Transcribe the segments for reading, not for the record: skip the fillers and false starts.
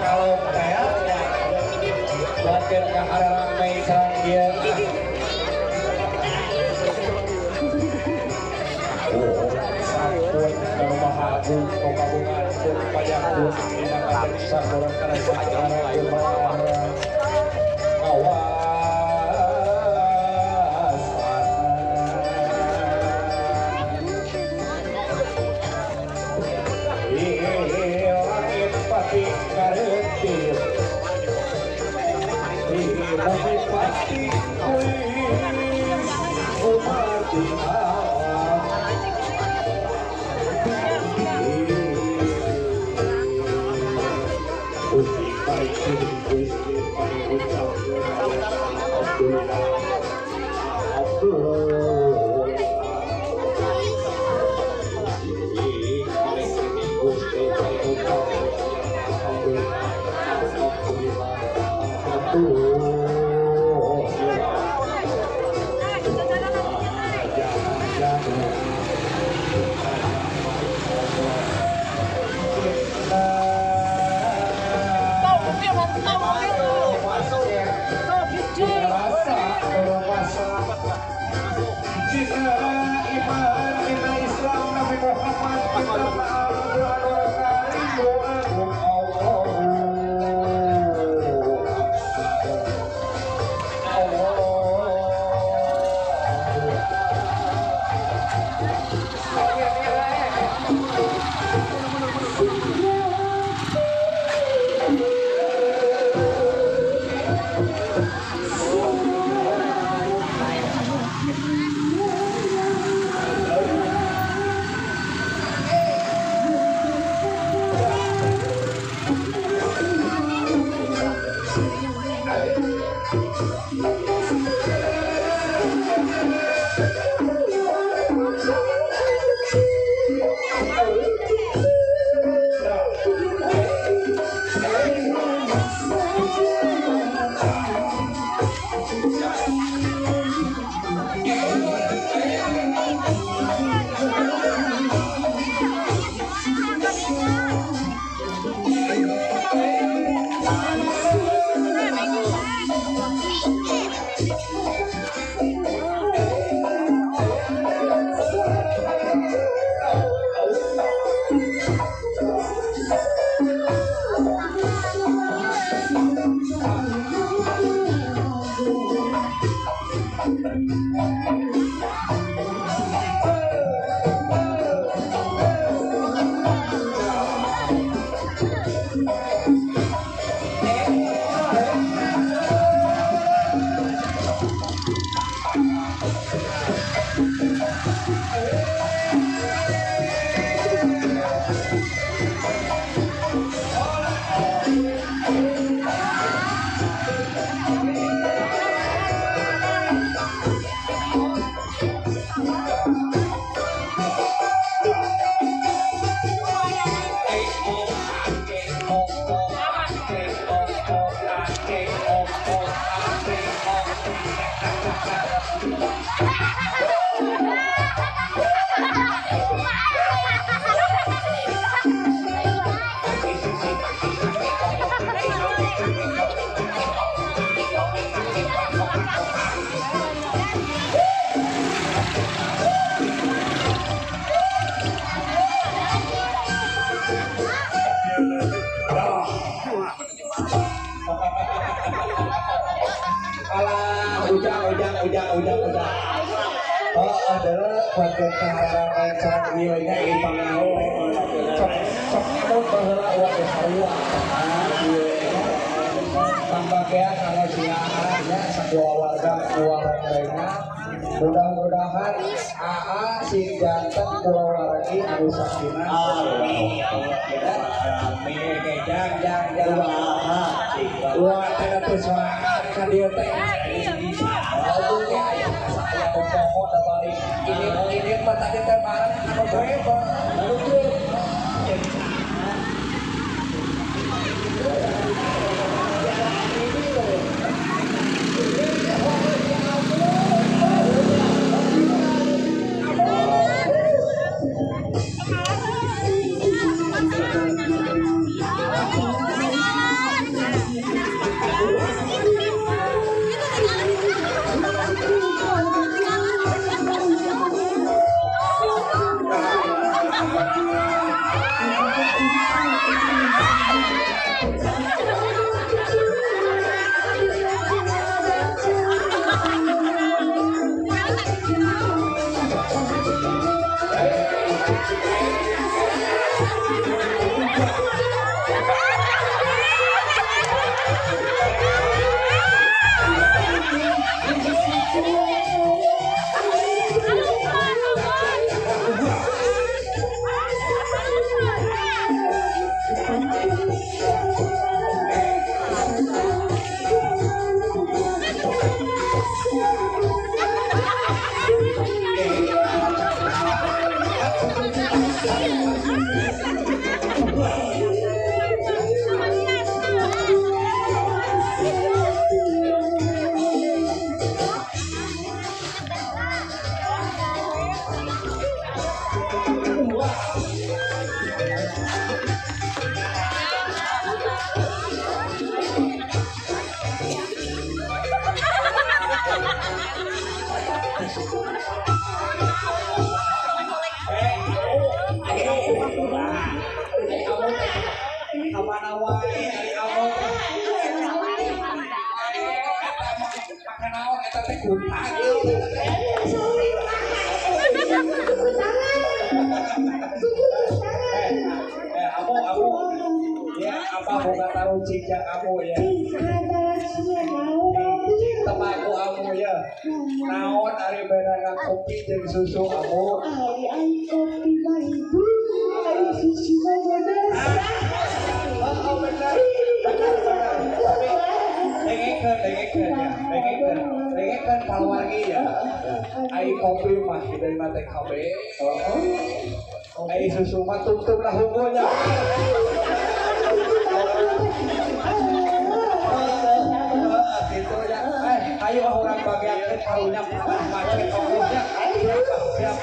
kalong teh ya. Buatkeun ka hararame sareng ieu. Sampun ka agung kabungan pun payakun dina kajaksa urang karajaan kumaha kawasan. Langit pati karetir, di bumi pati kuis umati alam. Gusti paring Gusti paring ucap alhamdulillah alhamdulillah. Gusti paring ucap alhamdulillah alhamdulillah alhamdulillah. Cinta iman, cinta Islam, Nabi Muhammad, cinta Al-Quran, Karim, Agung Allah. Ujang. Oh, adalah bagian kaharang sareng ieu nya ieu pangau. Sok nyebut baheula uang geus sarua. Pangbagean anu siaan nya sakulawarga kulawarga. Mudah-mudahan AA sing janten kulawargi anu sakinah. Amin. Amin. Jang jang jang. Wah, teh teh sorangan ka dieu teh. Ini mah tadi teh bareng anu driver. Kamana wae ari amot make naon eta teh kuntang. Amu amu ya apa boga taruh cicak amu ya. Temaku amu ya. Naon ari bedana kopi jeung susu amu. Ari kopi mah ibu, ari susu mah bodas. Oh benar, benar benar. Tapi dengekeun ya, dengekeun pawargi ya. Ari kopi mah dari mate KB. Ari susu mah tungtung lah hungkulnya. Gitu ya. Ayo orang bagian karunya macet ongkohnya. Siap.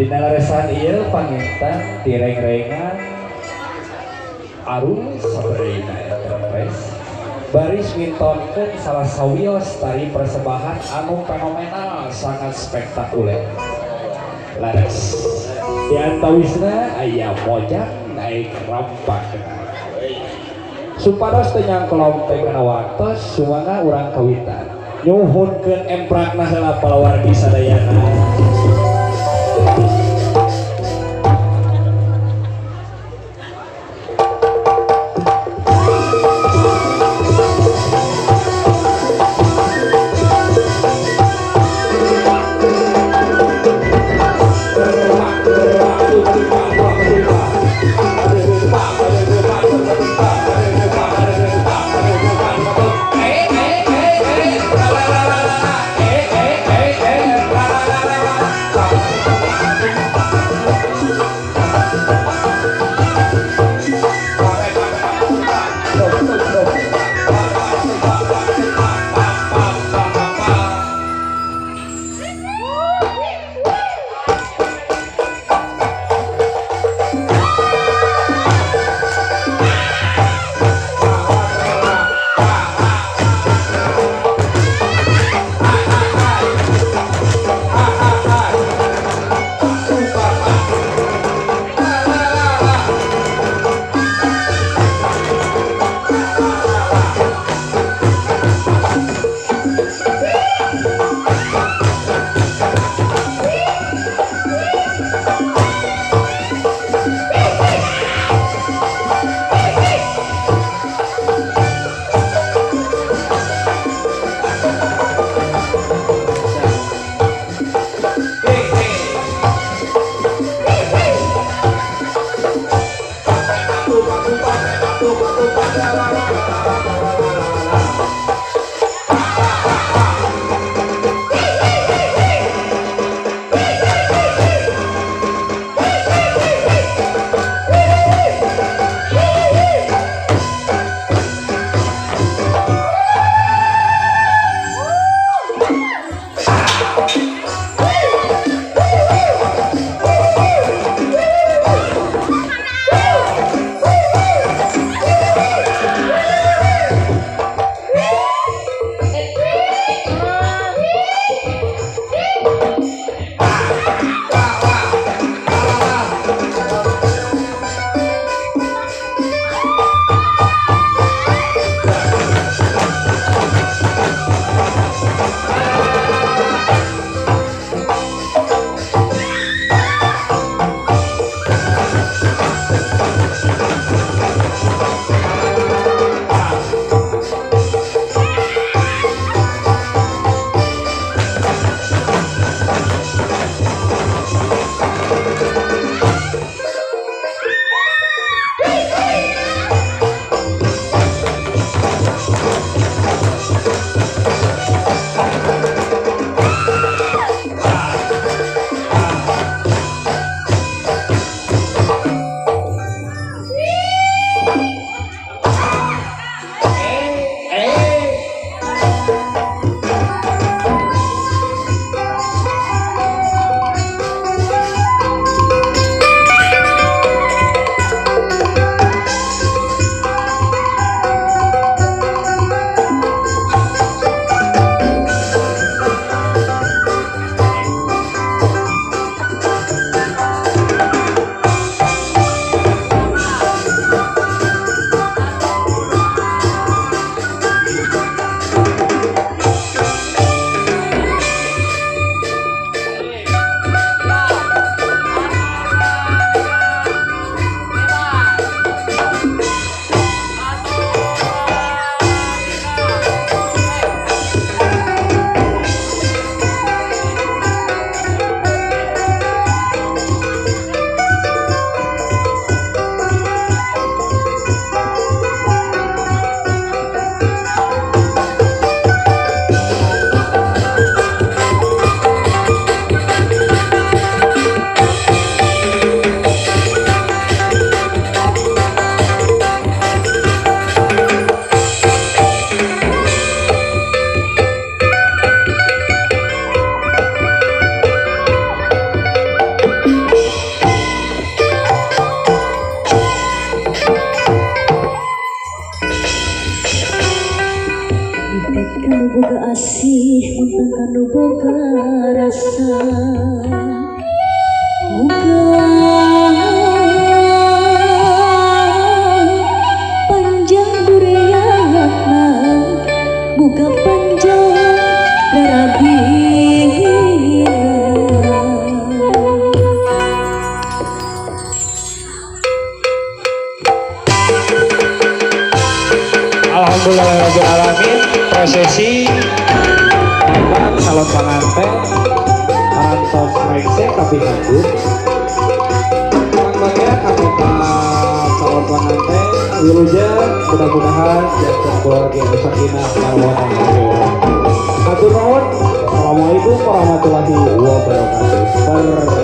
Dina laresan ieu panginten tireng-rengan Arum Sabrina Enterprise baris mintonkeun salah sawios tari persembahan anu fenomenal sangat spektakuler. Laras di antawisna aya mojang naik rampak. Supados teu nyangkolong teh kana waktos sumangga urang kawitan. Nyuhunkeun emprakna heula palawargi sadayana. Kanu boga asih mun kanu boga rasa. Muga panjang duriatna, muga panjang rarabina. Alhamdulillahirabbil alamin, prosesi nembang calon pengantin parantos rengse kapihatur. Pangbagia kanggo calon pengantin wilujeng, mudah-mudahan janten keluarga anu sakinah mawaddah warahmah. Hatur nuhun. Assalamualaikum warahmatullahi wabarakatuh.